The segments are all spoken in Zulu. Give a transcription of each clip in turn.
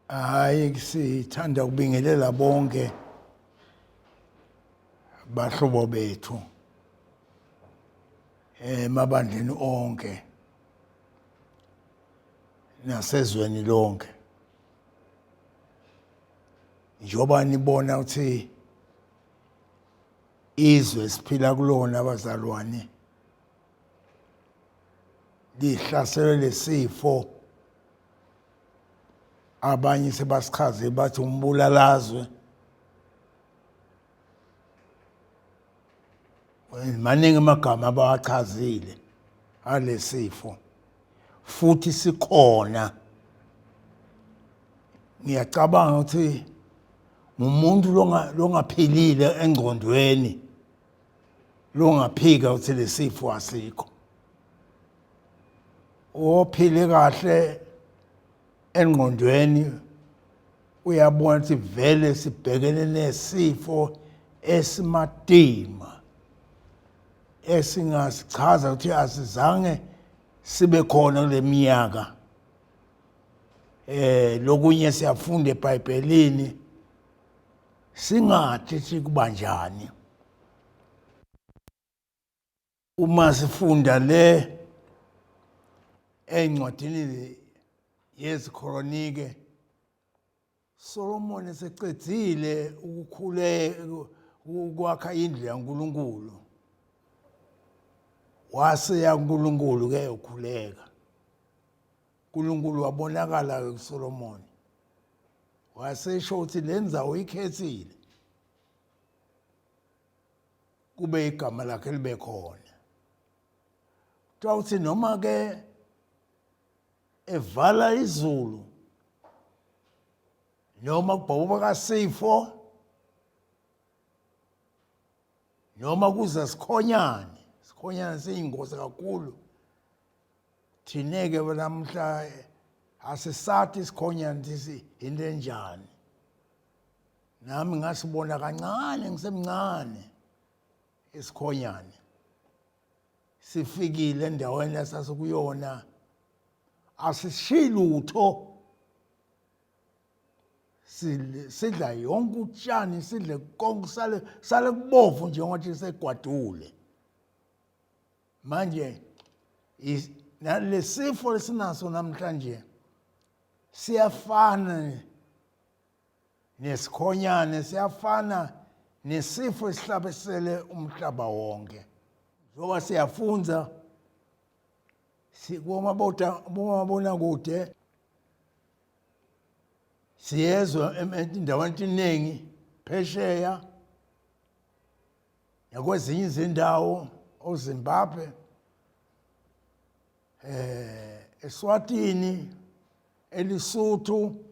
Hayi, sithanda ukubingelela bonke bahlobo bethu emabandleni onke nasezweni lonke. Njengoba nibona ukuthi izwe siphila kulona, abazalwane, lihlaselwe lesifo, abanye sebasichaze bathi umbulalazwe. Maningi amagama abawachazile alesifo, futhi sikhona. Ngiyacabanga ukuthi ngumuntu longaphilile engqondweni longaphika ukuthi lesifo asikho. Ophile kahle engqondweni uyabona ukuthi vele sibhekene nesifo esimatima esingasichaza ukuthi asizange sibe khona kule minyaka. Lokunye siyafunda eBhayibhelini, singathi sikubanjani uma sifunda le encwadini yeziKronike. Solomon esecedzile ukukhuleka ukwakha indlu yaNkulunkulu, wase yaNkulunkulu ke ukhuleka. uNkulunkulu wabonakala ke kuSolomon, wasesho ukuthi le ndzawo ikhethile kube igama lakhe libe khona. Kuthiwa ukuthi noma ke evala izulu noma kubhoboka kasifo noma kuza sikhonyane, sikhonyane siyingozi kakhulu. Thine-ke namhla asisathi isikhonyane ukuthi into enjani. Nami ngasibona kancane ngisemncane isikhonyane sifikile endaweni esasikuyona, asishiyi lutho, sidla yonke utshani, sidle konke, sale sale kubovu njengothi segwadule. Manje nalesifo lesinaso namhlanje siyafana nesikhonyane, siyafana nesifo esihlabesele umhlaba wonke. Njengoba siyafunza sikumabonakude, siyezwa endaweni eziningi phesheya nakwezinye izindawo, oZimbabwe, eSwatini, eLisuthu,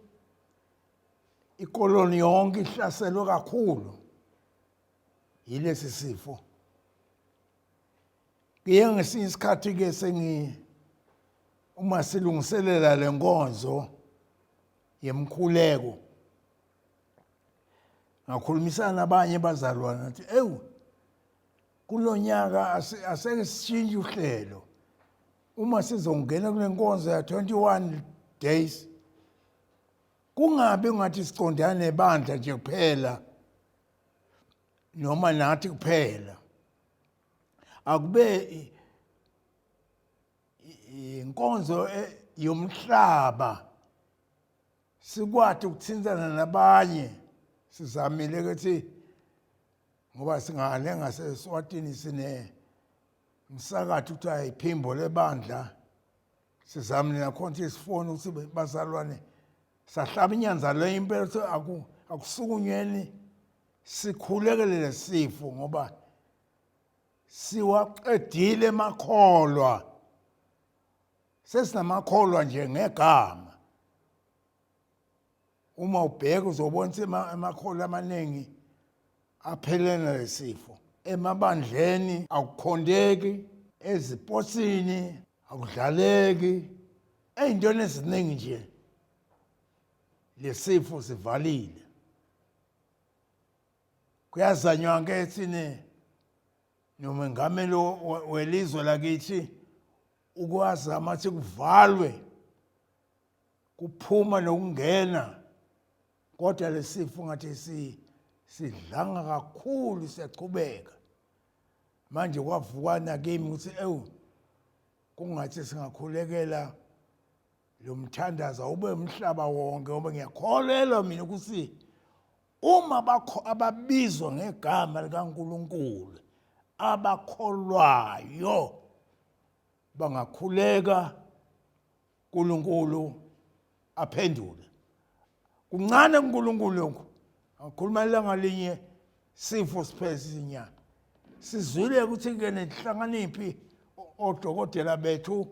ikoloni yonke ihlaselwe kakhulu yilesi sifo. Kuye ngesinye isikhathi ke sengi uma silungiselela lenkonzo yemkhuleko, ngakhulumisana nabanye bazalwane, ngathi ewu, kulonyaka aseke sishintshe uhlelo. Uma sizongena kule nkonzo ya 21 days, kungabi ngathi sicondana nebandla nje kuphela noma nathi kuphela, akube inkonzo yomhlaba, sikwati ukuthintana nabanye. Sizamile ukuthi ngoba singale ngaseSwatini sine msakathi kuthiwa iphimbo lebandla, sizamile nakhona ukuthi sifone ukuthi bazalwane, sahlaba inyanza leyo impela ukuthi akusukunyweni sikhulekele lesifo, ngoba siwaqedile emakholwa, sesinamakholwa nje ngegama. Uma ubheka uzobona ukuthi amakholwa amaningi aphelele nalesifo. Emabandleni akukhondeki, eziposini akudlaleki, ey'ntweni eziningi nje lesifo sivalile. Kuyazanywa ke thine nomengameli welizwe lakithi ukwazama ukuthi kuvalwe kuphuma nokungena. Kodwa lesifo ngathi si sidlanga kakhulu, siyaqhubeka. Manje kwavukana kimi ukuthi ewu, kungathi singakhulekela lo mthandazo awube umhlaba wonke, ngoba ngiyakholelwa mina ukuthi uma bakho ababizwa ngegama likaNkulunkulu abakholwayo bangakhuleka, uNkulunkulu aphendule. Kuncane kuNkulunkulu lokhu, akhuluma ilanga linye sifo sipheze izinyanga. Sizwile ukuthi ke nenhlakaniphi odokotela bethu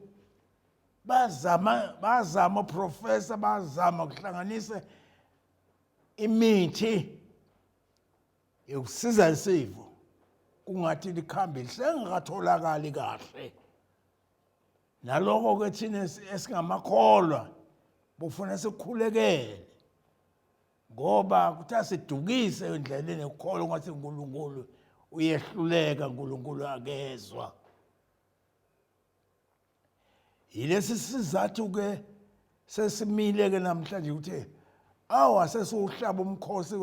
bazama oprofessor, bazama ukuhlanganisa imithi yokusiza isifo, kungathi likhambi lisengakatholakali kahle. Naloko ke thina esingamakholwa bufuna sikhulekele, ngoba kuthi asidukise endleleni yokukholwa ngathi uNkulunkulu uyehluleka, uNkulunkulu akezwa. Yilesi sizathu ke sesimile ke namhlanje ukuthi awu, sesiwuhlaba umkhosi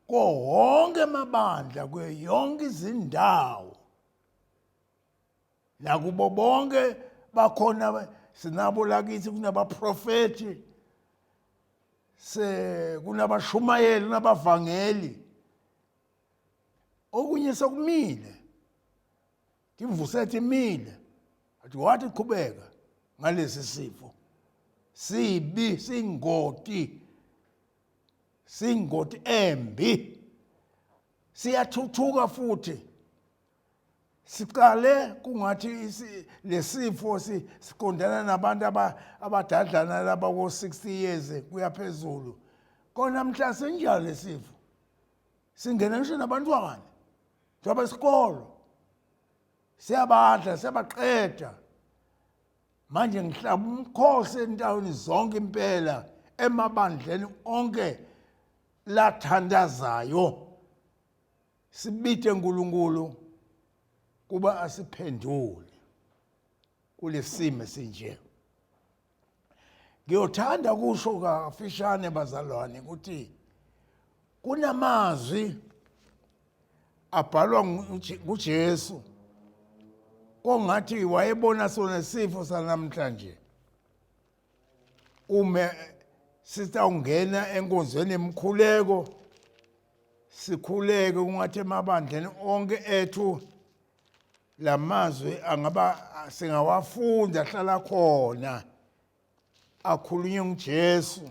ko wonke amabandla, kuyo yonke izindawo, nakubo bonke bakhona sinabo lakithi, kunabaprofethi, se kunabashumayeli, kunabavangeli. Okunye sekumile, timvusethi imile, athi wathi qhubeka ngalesi sifo sibi, singoti, singoti embi, siyathuthuka futhi. Siqale kungathi lesifo siqondana nabantu abadadlana laba ko-60 years kuya phezulu, kona mhla sinjalo lesifo singena ngisho nabantwana njengoba isikolo, siyabadla, siyabaqeda. Manje ngihlaba umkhosi endaweni zonke impela, emabandleni onke lathandazayo, sibite uNkulunkulu kuba asiphendule kulesimo esinje. Ngiyothanda kusho kafishane bazalwane ukuthi kunamazwi abhalwa nguJesu kongathi wayebona sona sifo sanamhlanje. Ume sitawungena enkonzweni yemkhuleko, sikhuleke kungathi emabandleni onke ethu lamazwi angaba singawafunda, ahlala khona, akhulunywe nguJesu.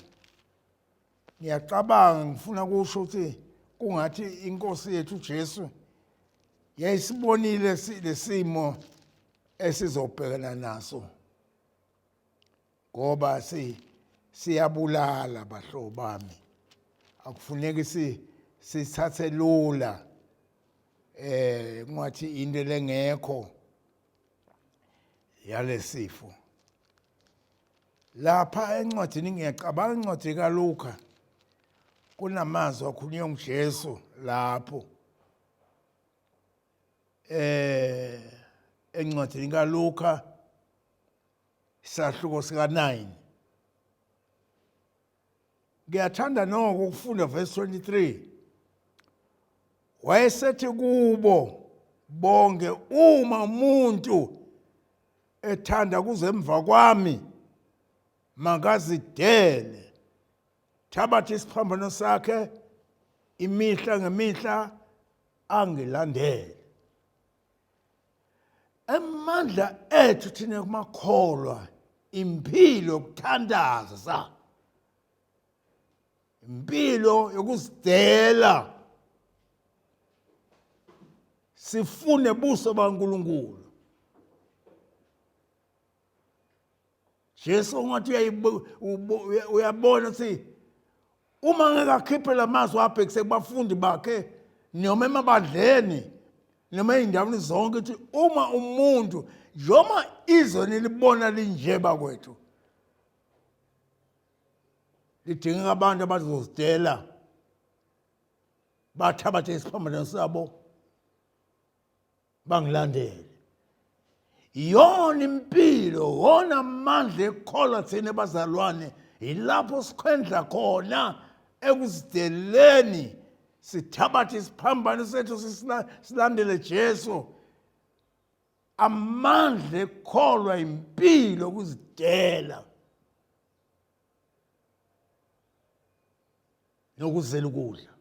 Ngiyacabanga ngifuna kusho ukuthi kungathi inkosi yethu uJesu yayisibonile lesimo esizobhekana naso, ngoba siyabulala bahlobo bami. Akufuneki sithathe lula, kungathi into lengekho yalesifo. Lapha encwadini, ngiyacabanga incwadi kaLuka, kunamazwi akhulunywe nguJesu lapho encwadini kaLuka isahluko sika 9. Ngiyathanda noko ukufunda verse 23. Wayesethi kubo bonke, uma umuntu ethanda kuze emva kwami, makazidele, thabathe isiphambano sakhe imihla ngemihla, angilandele. Emandla ethu thina kumakholwa, impilo yokuthandaza, impilo yokuzidela, sifune buso baNkulunkulu. Jesu ungathi uyabona ukuthi uma ngeke akhiphe lamazwi abhekise kubafundi bakhe noma emabandleni noma ey'ndaweni zonke, ukuthi uma umuntu noma izwe nilibona linje bakwethu, lidingeka abantu abazozidela, bathabathe isiphambano sabo, bangilandele. Iyona impilo, wona amandla ekukholwa thina bazalwane, yilapho sikhwendla khona. Ekuzideleni sithabathe isiphambano sethu silandele Jesu. Amandla ekukholwa impilo ukuzidela nokuzela ukudla.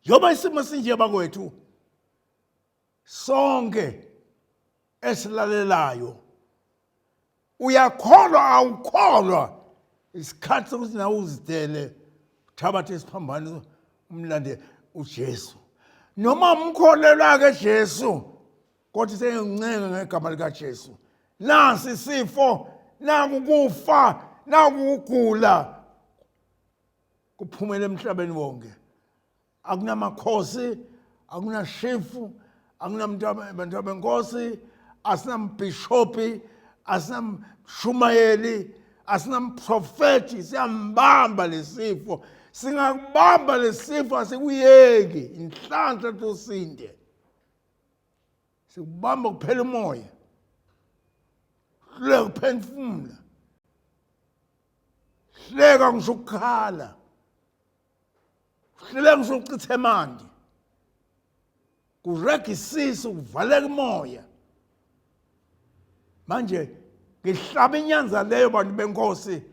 Njengoba isimo sinje bakwethu, sonke esilalelayo, uyakholwa awukholwa, isikhathi sokuthi nawe uzidele uthabathe isiphambano umlande uJesu. Noma umkholelwa-ke Jesu, kodwa sengikuncenga ngegama likaJesu, nasi isifo, naku kufa, naku kugula kuphumela emhlabeni wonke. Akunamakhosi, akunashifu, akunamuntu, abantu benkosi, asinambhishopi, asinamshumayeli, asinamprofethi. Siyambamba lesifo, singakubamba lesifo asikuyeki, inhlanhla tosinde. Sikubamba kuphela umoya, hluleka ukuphefumula, hleka ngisho ukukhala, hluleka ngisho ukuchitha emanti, kurega isisu, kuvaleka umoya. Manje ngihlaba inyanza leyo, bantu benkosi,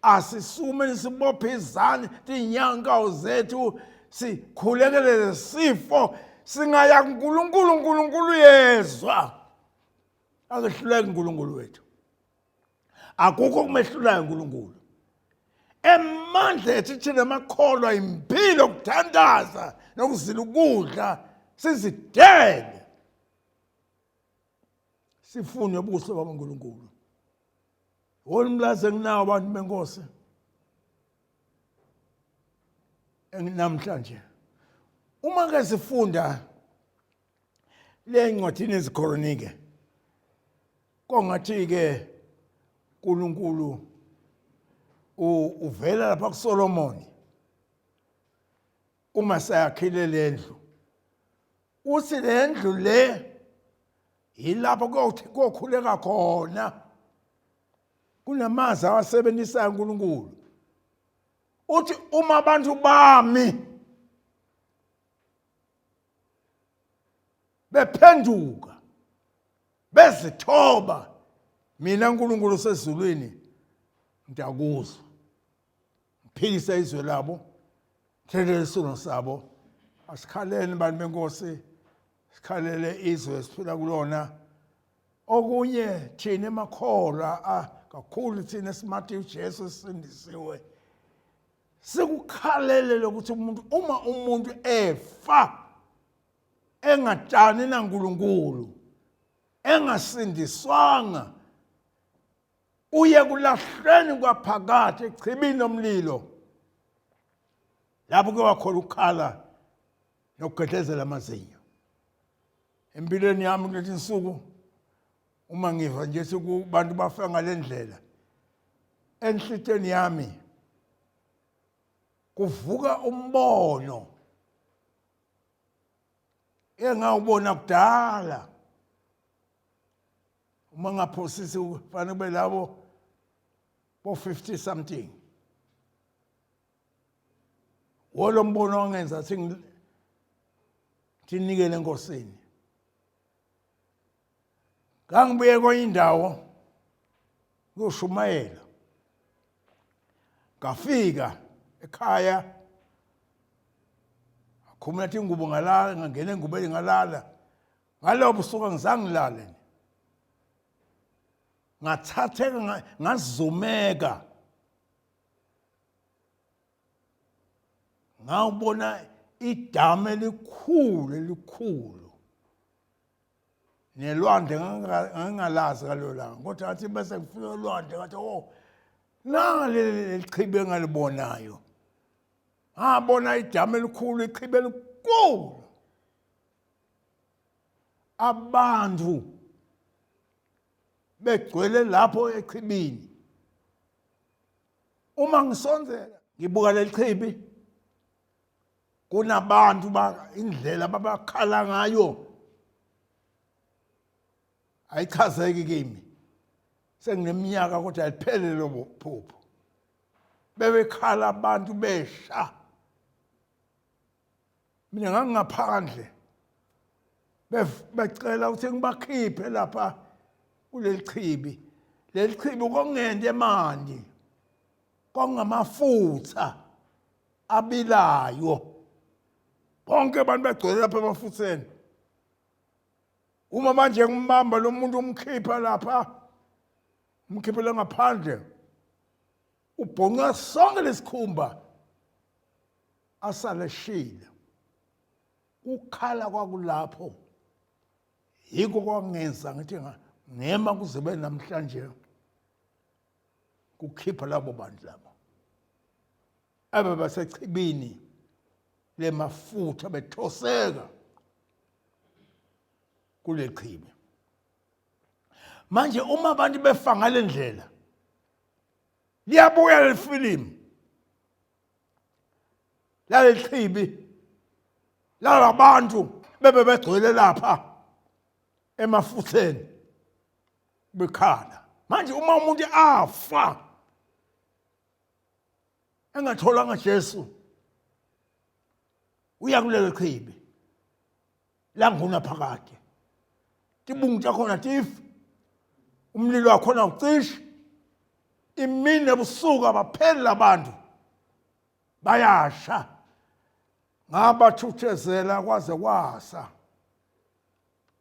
asisume sibophe izandla tinyankawo zethu, sikhulekele lesifo. Singaya kuNkulunkulu, uNkulunkulu uyezwa. Akehluleki uNkulunkulu wethu, akukho okumehlulayo uNkulunkulu. Emandla ethu thina amakholwa impilo ukuthandaza nokuzila ukudla, sizidele, sifune ubuso baNkulunkulu. Wona umlazi enginawo, abantu benkosi, namhlanje uma ke sifunda le ncwadini ezikhoronike, kongathi ke uNkulunkulu uvela lapha kuSolomoni uma seyakhile lendlu, uthi le ndlu le yilapho kokhuleka khona. Kunamazwi awasebenzisayo uNkulunkulu, uthi uma abantu bami bephenduka bezithoba, mina uNkulunkulu sezulwini ngiyakuzwa, ngiphilise izwe labo, thelele isono sabo. Asikhaleni, bantu benkosi, sikhalele izwe esiphila kulona. Okunye thina emakholwa kakhulu, thina esimathi uJesu esindisiwe, sikukhalele lokuthi umuntu, uma umuntu efa engatshani naNkulunkulu, engasindiswanga, uye kulahlweni kwaphakathi echibini lomlilo, lapho kuyoba khona ukukhala nokugedlezela amazinyo. Empilweni yami kulezi nsuku, uma ngiva nje sekubantu bafa ngale ndlela, enhlitweni yami kuvuka umbono engawubona kudala. Uma ngaphosisi kufanele kube labo bo 50 something. Wolo mbono wangenza thinikele enkosini. Ngangibuye kwenye indawo ngiyoshumayela, ngafika ekhaya, ngakhumula ingubo, ngalala, ngangena engubeni, ngalala. Ngalobo busuku angizange ngilale, ngathatheka, ngazumeka, ngawubona idamu elikhulu elikhulu nelwandle ngangingalazi ngalelo langa, kodwa ngathi bese ngifika olwandle, ngathi, oh, nanga leli chibi engalibonayo. Ngabona idamu elikhulu, ichibi elikhulu, abantu begcwele lapho echibini. Uma ngisonzela ngibuka leli chibi, kunabantu ba indlela babakhala ngayo ayichazeki kimi. Sengineminyaka kodwa aliphele lobo phupho. Bebekhala abantu besha. Mina ngangingaphandle. Becela ukuthi ngibakhiphe lapha kuleli chibi. Leli chibi kwakungento emanti. Kwakungamafutha abilayo. Bonke abantu begcwele lapha emafutheni. Uma manje ngimbamba lo muntu umkhipha lapha, umkhiphele ngaphandle, ubhonca sonke lesikhumba asale shile. Ukukhala kwakulapho yikho kwangenza ngithi ngema kuze kube namhlanje kukhipha labo bantu labo ababasechibini lemafutha bethoseka kule chibi. Manje uma abantu befa ngale ndlela, liyabuya leli filimu laleli chibi lalabantu bebe begcwele lapha emafutheni bekhala. Manje uma umuntu afa engatholanga Jesu, uya kulelo chibi languna phakade, tibungu takhona tifi, umlilo wakhona ucishi imini nebusuku, abapheli labantu bayasha. Ngabathuthezela kwaze kwasa,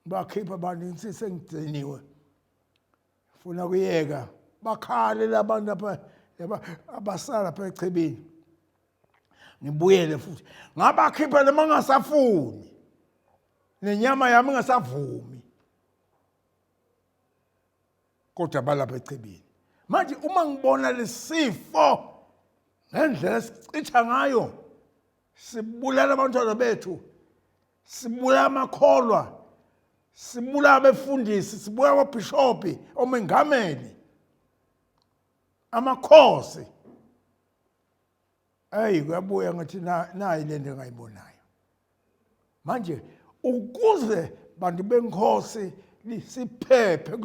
bakhipha abantu, ngithi sengigciniwe funa kuyeka, bakhale labantu lapha abasala lapha echibini. Ngibuyele futhi ngabakhipha noma ngasafuni, nenyama yami ingasavumi, kodwa balapha echibini. Manje uma ngibona lesifo ngendlela esichitha ngayo, sibulala abantwana bethu, sibulala amakholwa, sibulala abefundisi, sibulala ababhishobhi, omengameli, amakhosi, eyi kuyabuya ngathi nayi lento engayibonayo manje. Ukuze bantu benkosi siphephe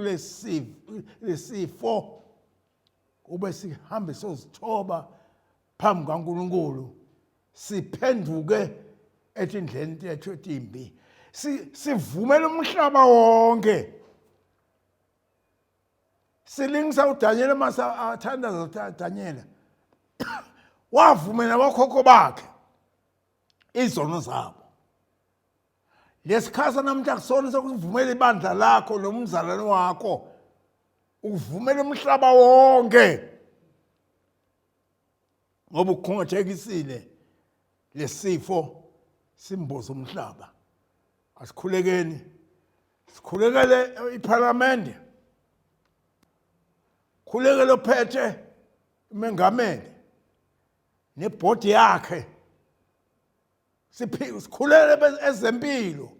kulesifo, kube sihambe sozithoba phambi kaNkulunkulu, siphenduke etindleni tethu etimbi, sivumele umhlaba wonke, silingisa uDaniel. Masa athandaza uDaniel, wavumela abakhokho bakhe izono zabo. Lesikhathi namhla kusona sokuvumela ibandla lakho nomzalwane wakho, uvumela umhlaba wonke, ngoba ukhungathekisile lesifo simboza umhlaba. Asikhulekeni, sikhulekele iphalamende, khulekele ophethe umengameli nebhodi yakhe, sikhulekele ezempilo,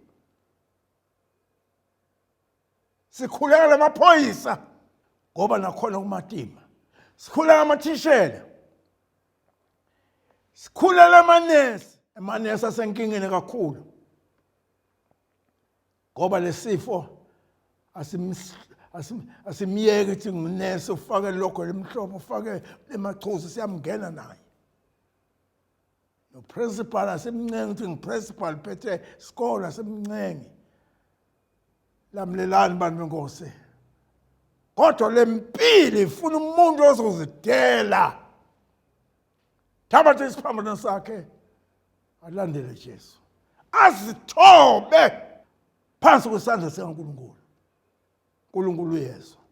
sikhulekele amaphoyisa ngoba nakhona kumatima, sikhulekele amathishela, sikhulele amanesi. Amanesi asenkingeni kakhulu ngoba lesifo asimyeke ukuthi ngunesi ufake lokho lemhlophe, ufake emachuzi, siyamngena naye. Noprincipal asimncengi ukuthi ngiprincipal phethe isikole, asimncengi. Lamlelani bantu benkosi, kodwa le mpilo ifuna umuntu ozozidela, thabathe isiphambano sakhe, alandele Jesu, azithobe phansi kwesandla sikaNkulunkulu. uNkulunkulu uyezwa.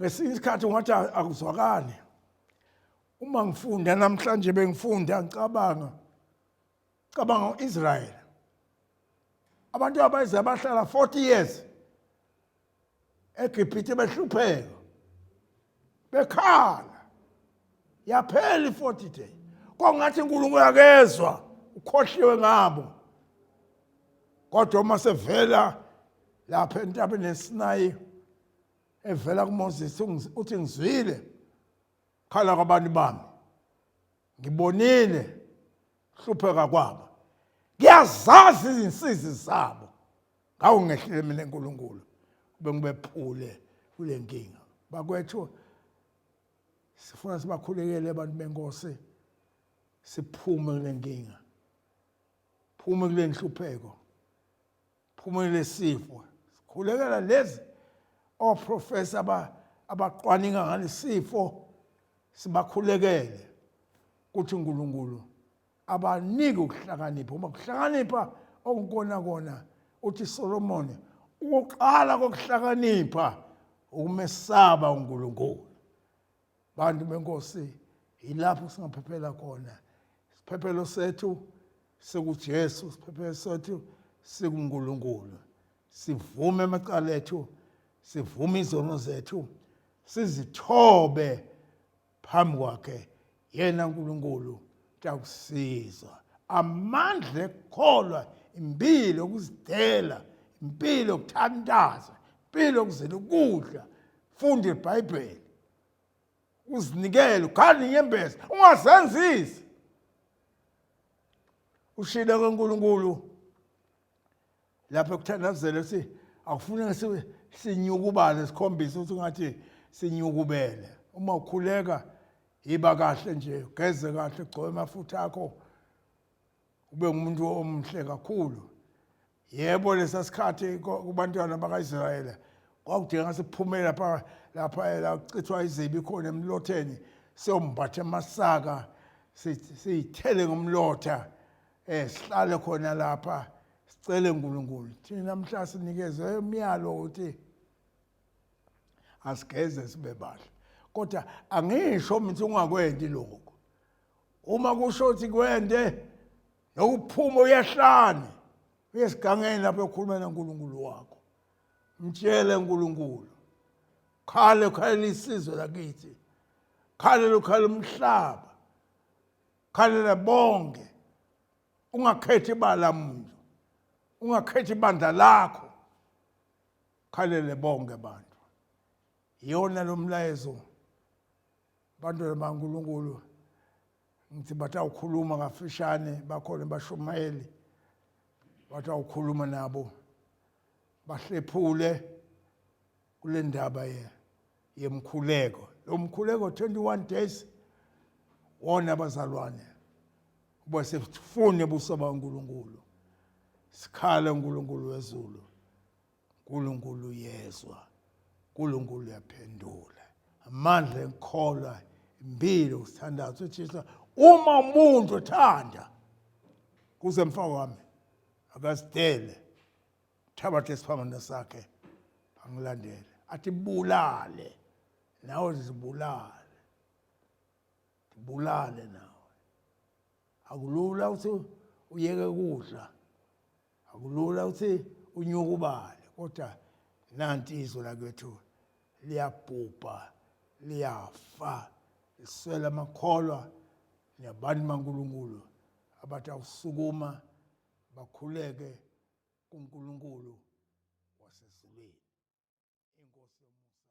Ngesinye isikhathi ungathi akuzwakali. Uma ngifunda namhlanje, bengifunda ngicabanga, cabanga uIsrael, abantu abayize abahlala 40 years eGibhithe behlupheka bekhala, yaphela i-40 day, kwangathi uNkulunkulu akezwa, ukhohliwe ngabo. Kodwa uma sevela lapha entabeni yeSinayi, evela kuMoses, uthi ngizwile khala kwabantu bami, ngibonile hlupheka kwabo, ngiyazazi izinsizi zabo, ngawo ngehlile mina eNkulunkulu kube ngibephule kule nkinga. Bakwethu, Sifuna sibakhulekele abantu benkosi, siphume kule nkinga, phume kule nhlupheko, phume kule sifo. Sikhulekela lezi oprofesa abaqwaninga ngalesifo, sibakhulekele kuthi uNkulunkulu abanike ukuhlakanipha. Uma kuhlakanipha okukona kona, uthi Solomon, ukuqala kokuhlakanipha ukumesaba uNkulunkulu. Bantu benkosi, yilapho singaphephela khona. Isiphephelo sethu sikuJesu, isiphephelo sethu sikuNkulunkulu. Sivume amacala ethu, sivume izono zethu, sizithobe phambi kwakhe yena uNkulunkulu utakusiza. Amandla ekukholwa, impilo yokuzidela, impilo yokuthandaza, impilo yokuzela ukudla, funda iBhayibheli, uzinikele, ukhale inyembezi, ungazenzisi. Ushilo kaNkulunkulu lapho ekuthandazela ukuthi akufuneka sinyukubale, sikhombise ukuthi ungathi sinyukubele. Uma ukhuleka yiba kahle nje, ugeze kahle, ugcobe amafutha akho, ube ngumuntu omuhle kakhulu. Yebo, lesa sikhathi kubantwana bakaIsrayeli kwakudingeka siphume lapha lapha la kuchithwa izibi khona emlotheni, siyombatha amasaka, siyithele ngomlotha, sihlale khona lapha sicele uNkulunkulu. Thina namhla sinikezwe umyalo ukuthi asigeze sibe bahle, kodwa angisho mina ungakwenti lokho. Uma kusho ukuthi kwende nokuphuma uyehlane uyesigangeni lapho ekhuluma noNkulunkulu wakho, mtshele uNkulunkulu, khale khalela isizwe lakithi, khalela ukhala umhlaba, khalela bonke, ungakhethi ibala muntu, ungakhethi ibandla lakho, khalele bonke abantu. Iyona lo mlayezo, bantwana baNkulunkulu. Ngithi batawukhuluma kafishane, bakhona bashumayeli batawukhuluma nabo, bahlephule kule ndaba yemkhuleko. Lo mkhuleko 21 days wona, abazalwane, uba sifune ubuso baNkulunkulu, sikhale uNkulunkulu wezulu. uNkulunkulu uyezwa, uNkulunkulu uyaphendula. Amandla enkholwa, impilo kusithandazo. UJesu, uma umuntu ethanda kuze mfa wami, akazidele, thabathe isiphambano sakhe angilandele. Athi bulale nawe, zibulale, bulale nawe. Akulula ukuthi uyeke ukudla, akulula ukuthi unyukubale, kodwa nanti izwe lakwethu liyabhubha, liyafa, liswela amakholwa nabantu baNkulunkulu abathi awusukuma bakhuleke kuNkulunkulu wasezulwini. Inkosi yomusa.